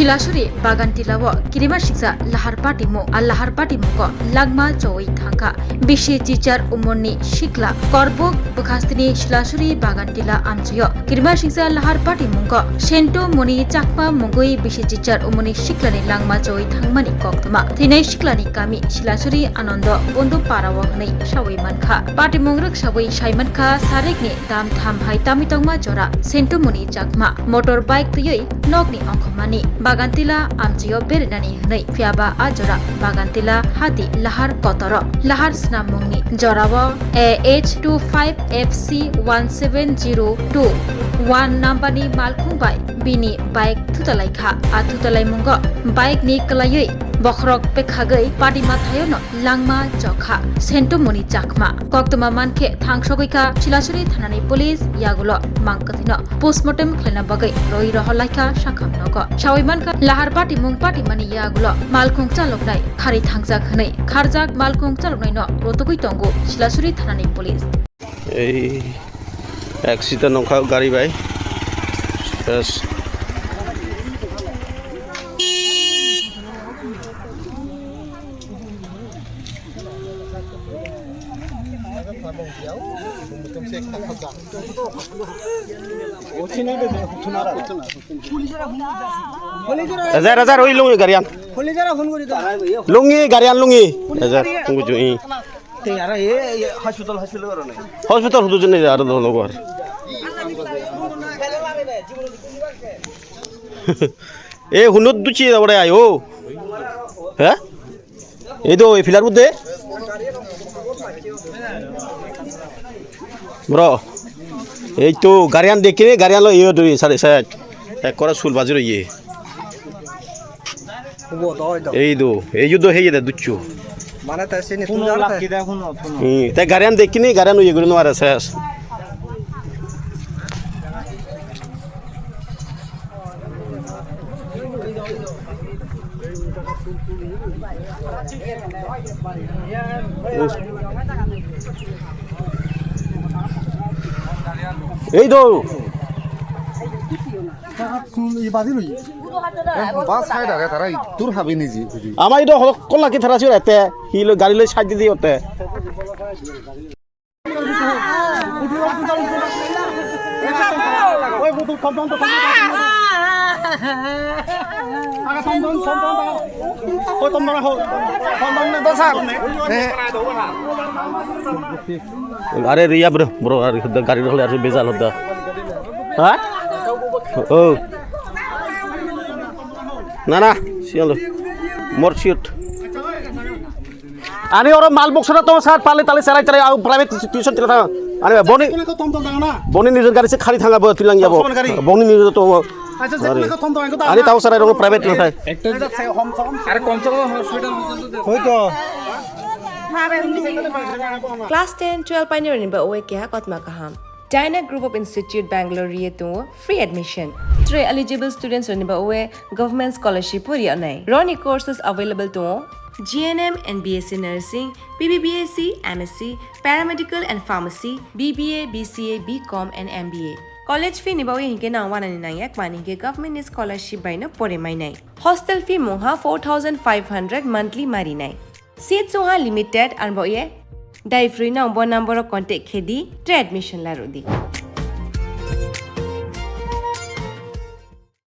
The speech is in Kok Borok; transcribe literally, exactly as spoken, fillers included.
Silasuri Bagantilao kirima siksa lahar patimung, a lahar patimungo langma chowi thangkha. Bisi chichar umorni sikla Korbuk bwkhastini Silasuri Bagantila amchaio kirima siksa lahar patimungo Sento Muni Chakma mungwi bisi chichar umorni siklani langma chowi thangmani koktwma. Thinai siklani kami Silasuri Anando Bondu Parao hwnwi sawi mankha. Patimung rwksawi sai mankha, sarikni dam tham hai tami tongma jora Sentumuni Chakma motor bike twiwi nokni ongkhormani Bagantila amchaio berinani hwnwi, phiyaba a jora Bagantila hati lahar kotoro lahar snamungni jorao A H two five F C one seven zero two one number ni malkhung bai bini bike thutalai kha. A thutalai mungo bike ni kwlaiwi bokhorok pekhagwi patima thaiono langma chokha Sentumuni Chakma. Koktwma mankhe thangsogwi kha Silasuri thanani police yagulo mangkwthwino postmortem khlaina bagwi rwi rohor laikha sakham nogo. Sawi mankha lahar patimung patimani yagulo malkhung chaloknai khari thangjak hwnwi kharjak malkhung chaloknaino rotogwi tongo Silasuri thanani police. Ei accident wngkha gari bai. Yes. Rajar, rajar, oi lungi garian. Lungi garian lungi. Rajar, tunggu ju, i. Tei aro e, e, hospital, hospital aro nai. Hospital hudu jene aro do logo ar. E, hunu duchi da ore ayo. He? E do, e filar budde. Bro. Ei to, garian dekkine, garian lo iyo dui, sare sat. Ekkore sul baji roiye. Hubo to oi to. Ei do, ei do heye de duchu. Mane ta sini Kuno tunjar lakki ta. Da kuno, kuno. Hmm, te garian dekkini, garian uye guri no ara ses. Ei do. Bus hai dare tara itur habe niji. Ama ido holo kolla ki thara sira te. Hilo gari loi side di ote. Are riya bro, bro, are hudda gari rokhle are bejal hudda. Ha? Oh. Na, na, sialo. Mor siut. Ani oro mal boksana to sir, pali tali serai terai au private tuition tira thang. Ani boni, boni nijor gari se khari thanga bo tilang yabo. Boni nijor to. Ani tao serai rong private na thai. Are kom se kom hospital porjonto de. Hoi to. Class ten, twelve painirokni ba oe keha kotma kaham. Dyna Group of Institute Bangalore ri tongo free admission. Tre eligible students rokni ba oe government scholarship pori anai. Roni courses available tongo G N M and B S C Nursing, B B B S C, M S C, Paramedical and Pharmacy, B B A, B C A, B Com and M B A. College fee ni ba oe hinke nang wanani nangya kmani hinke government ni scholarship bai no pore mainai. Hostel fee mungha four thousand five hundred monthly marinai. Seat songha limited, arbo ye dai free nang bo number o contact khe di, tre admission la rw di.